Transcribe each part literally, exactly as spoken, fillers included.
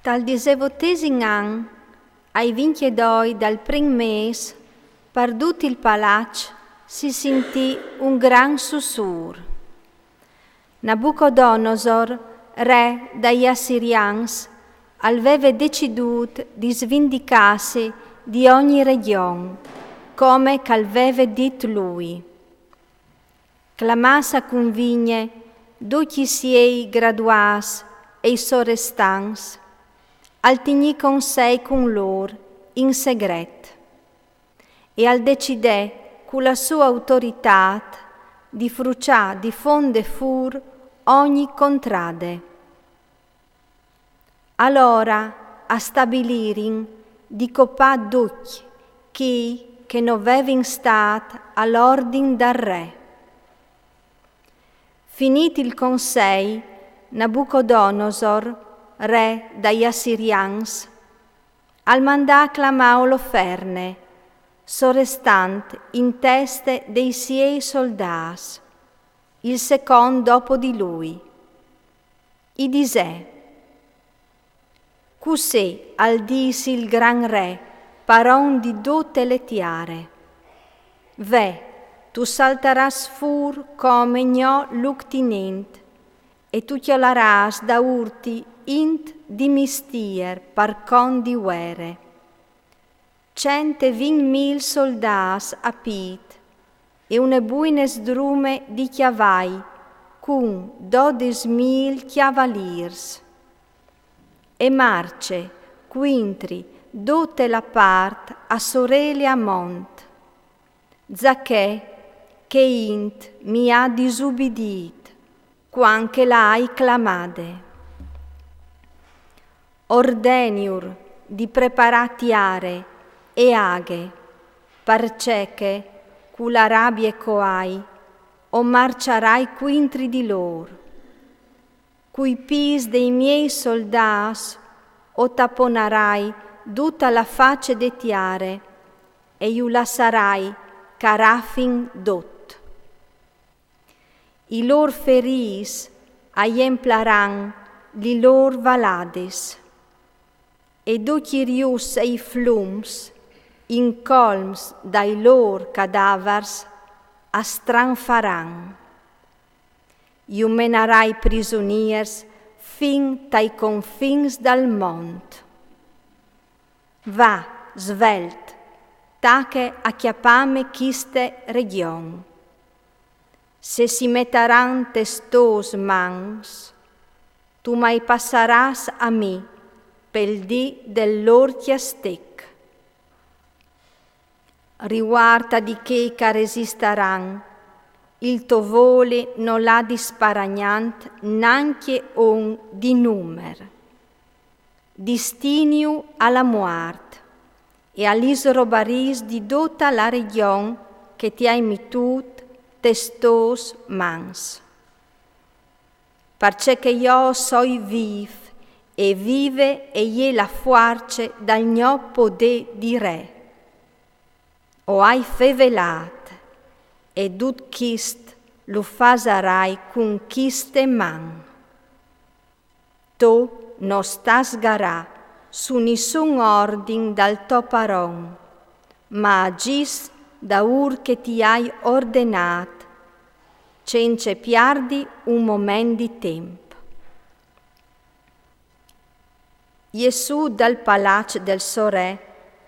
Tal disevotesin an, ai vincjedoi dal prin mês, par dut il palaç si sintì un gran sussûr. Nabucodonosor, re dai Assirians, al veve decidût di svindicâsi di ogni region, come che al veve dit lui. Clamâts a cunvigne ducj i siei graduâts e i sorestants, al tignì consei cun lôr in segret e al decidè cu la sô autoritât di fruçâ di fonde fûr ogni contrade. Alora a stabilirin di copâ ducj chei che no vevin stât al ordin dal re. Finît il consei, Nabucodonosor, re dai Assirians, al mandà a clamâ Oloferne, sorestant in teste dei siei soldâts, il secont dopo di lui. I disè: Cussì al dîs il gran re, paron di dute le tiare: Ve, tu saltarâs fûr come gno luctinint, e tu cjolarâs daûr ti int di mistîr par cont di vuere. Cent e vincj mîl soldâts a pît e une buine sdrume di cjavai cun dodes mîl cjavalîrs. E marce cuintri dute la part a sorele a mont, za che chê int mi à disubidît cuant che la ai clamade. Ordeniur di preparâ tiare e aghe, parcè che cu la rabie che o ai o marçarai cuintri di lôr. Cui pîts dei miei soldâts o taponarai duta la face de tiare e ju lassarai che a rafin dut. I lôr ferîts a jemplaran li lôr valadis, e ducj i rius e i flums, incolms dai lôr cadavars, a stranfaran. Ju menarai prisuniers fin tai confins dal mont. Va, svelt, tache a cjapâme chiste region. Se si metaran tes tôs mans, tu mai passarâs a mi pel dì del lôr cjastec. Rivuart a di chei che a resistaran, il to voli nol à disparagnant nancje un di numer. Distìnju a la muart e a lis robarîs di duta la region che ti ai mitût tes tôs mans. Parcè che jo o soi vîf, e vive e je la fuarce dal gno podê di re. O ai fevelât, e dut chist lu fasarai cun chiste man. Tu no stâs sgarâ su nissun ordin dal to paron, ma agjìs daûr che ti ai ordenât, cence piardi un moment di temp. Jessût dal palaç del so re,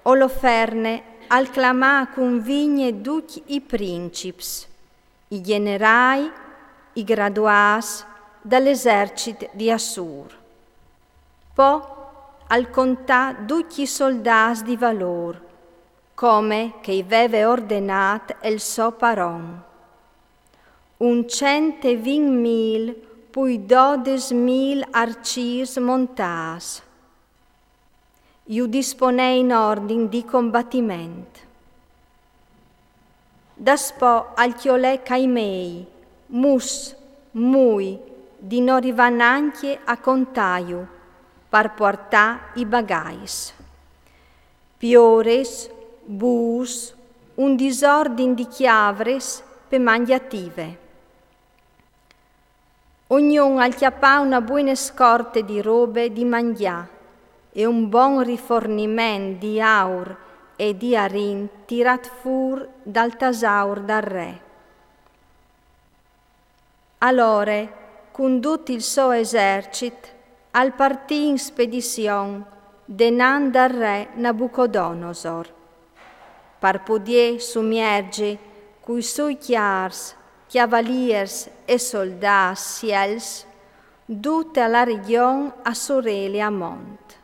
Oloferne al clamà a cunvigne ducj i princips, i gjenerâi, i graduâts dal esercit di Assûr. Po al contà ducj i soldâts di valôr, come che i veve ordenât il so paron. Un cent e vincj mîl pui dodes mîl arcîrs montâts. Ju disponè in ordin di combatiment. Daspò al cjolè chei mei, mus, mui, di no rivâ nancje a contâju, par puartâ i bagais. Pioris, bûs, un disordin di cjavris pe mangjative. Ognun al cjapà une buine scorte di robe di mangjâ, e un bon riforniment di aur e di arin tirat fûr dal tasaur dal re. Alore, cun dut il so esercit, al partì in spedizion denant dal re Nabucodonosor, par pudier sumiergi cui sui cjârs, cjavaliers e soldâts siels dute la region a surêli a mont.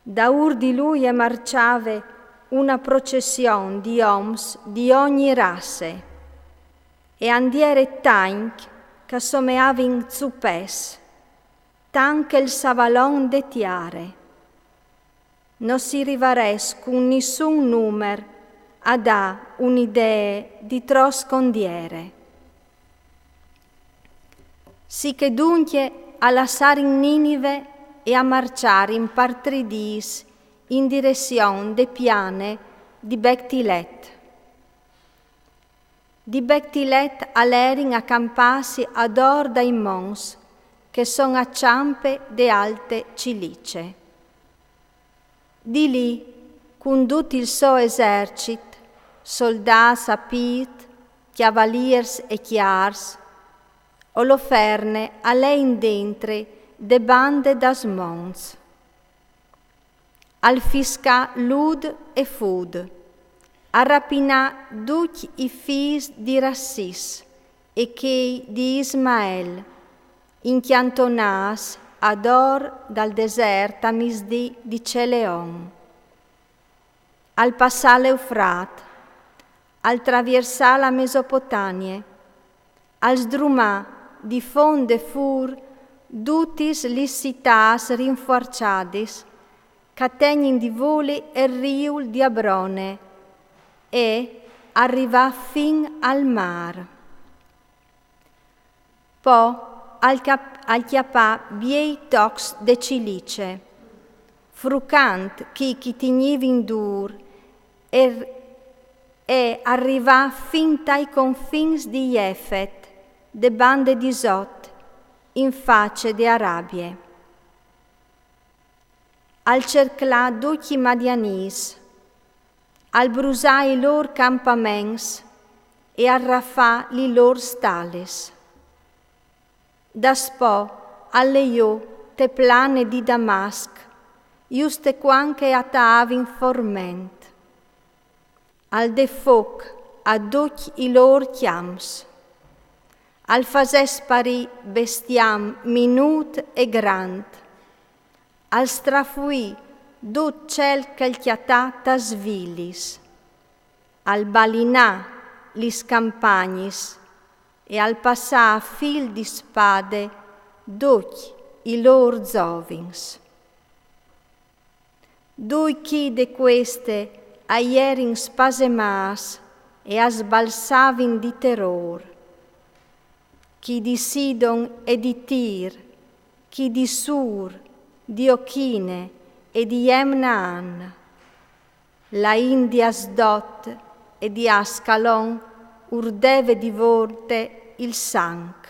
Daûr di lui e marcjave una procession di oms di ogni rasse, e a 'nd jere tancj ch'a someavin zupets, tant che il savalon de tiare. No si rivarès cun nissun numer a dâ un'idee di trop ch'ond jere. Sichè duncje a lassarin Ninive e a marcjarin par tri dîs in direzion de piane di Betilet. Di Betilet a lerin a campâsi ador dai monts che son a çampe de Alte Cilice. Di li, cun dut il so esercit, soldâts a pît, cjavaliers e cjârs, Oloferne a lein dentri de bande das monts. Al fiscà Lud e Fud, a rapinà ducj i fîs di Rassis e chei di Ismael, incjantonâts ador dal desert a misdì di Celeon. Al passà l'Eufrat, al traviersà la Mesopotamie, al sdrumà di fonde fûr dutis lis citâts rinfuarçadis ch'a tegnin di voli el riul di Abrone e al rivà fin al mâr. Po al cjap-, al cjapà biei tocs de Cilice, frucant chei ch'i tignivin dûr, e, e al rivà fin tai confins di Jefet, de bande di sot, in face de Arabie. Al cerclà ducj i madianîts, al brusà i lôr campaments e al rafà li lôr stalis. Daspò al lejò te plane di Damasc, juste cuant che a taavin forment. Al dè fôc a ducj i lôr cjamps. Al fasè sparî bestiam minût e grant. Al strafuì dut cel ch'al cjatà tas vilis. Al balinà lis campagnis e al passà a fîl di spade ducj i lôr zovins. Dui chi de cueste a jerin spasemâts e a sbalsavin di terôr. Chi di Sidon e di Tir, chi di Sur, di Ochine e di Jemnaan. La int di Asdot e di Ascalon ur deve di volte il sanc.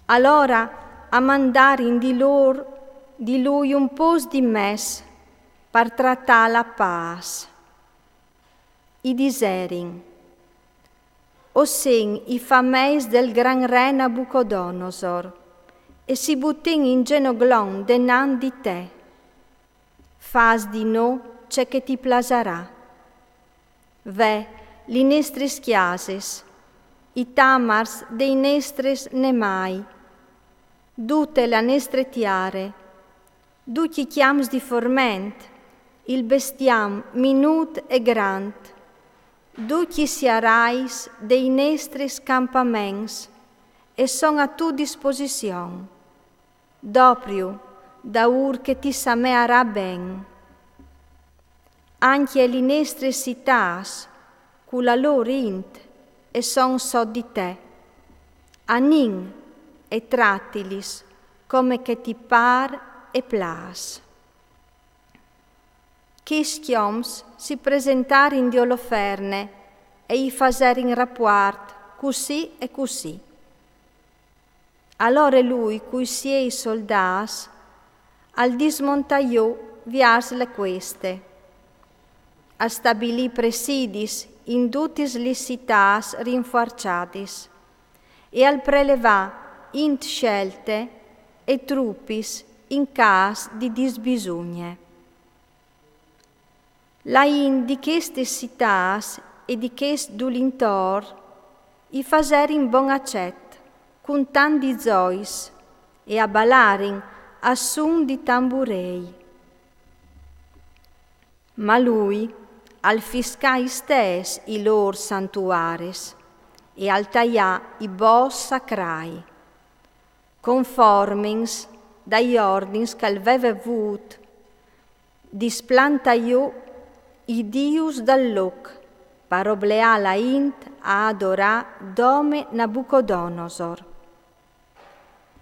Alora a mandarin di lôr, di lui un pôs di mès par tratâ la pâs. I diserin: O sin i fameis del gran re Nabucodonosor, e si butìn in zenoglon denant di te. Fâs di nô ce che ti plasarà. Ve, li nestris cjasis, i tamars dei nestris nemâi, dute la nestre tiare, ducj i cjamps di forment, il bestiam minût e grant, ducj i siarais dei nestris campaments e son a tô disposizion. Dopriu, daûr che ti samearà ben. Ancje li nestris citâts, cu la lôr int, e son sot di te. Anìn e tratilis come che ti pâr e plâs. Chescj oms si presentarin di Oloferne e i faserin rapuart cussì e cussì. Alore lui cui siei soldâts al dismontà jù viers la cueste, al stabilì presidis in dutis lis citâts rinfuarçadis e al prelevà int scelte e trupis in câs di disbisugne. La int di chestis citâts e di chest dulintor i faserin bon acet cun tant di zois e a balarin a sun di tamburei. Ma lui al fiscà istès i lôr santuaris e al taià i boscs sacrai, conformins dai ordins ch'al veve vût di splantâ jù i dius dal lûc, par obleâ la int a adorâ dome Nabucodonosor,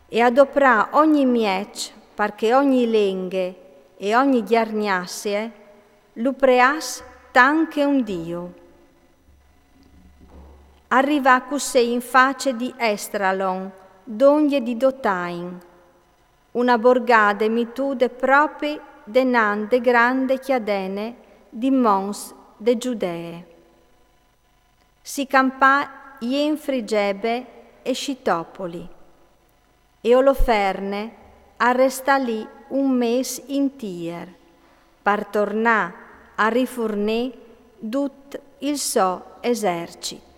e a doprâ ogni mieç par che ogni lenghe e ogni gjargnassie lu preàs tant che un diu. Al rivà cussì in face di Estralon, dongje di Dotain, una borgade mitude propi denant de grande cjadene di monts de Giudee. Si campà jenfri Gebe e Scitopoli, e Oloferne al restà li un mês intîr, par tornâ a rifurnî dut il so esercit.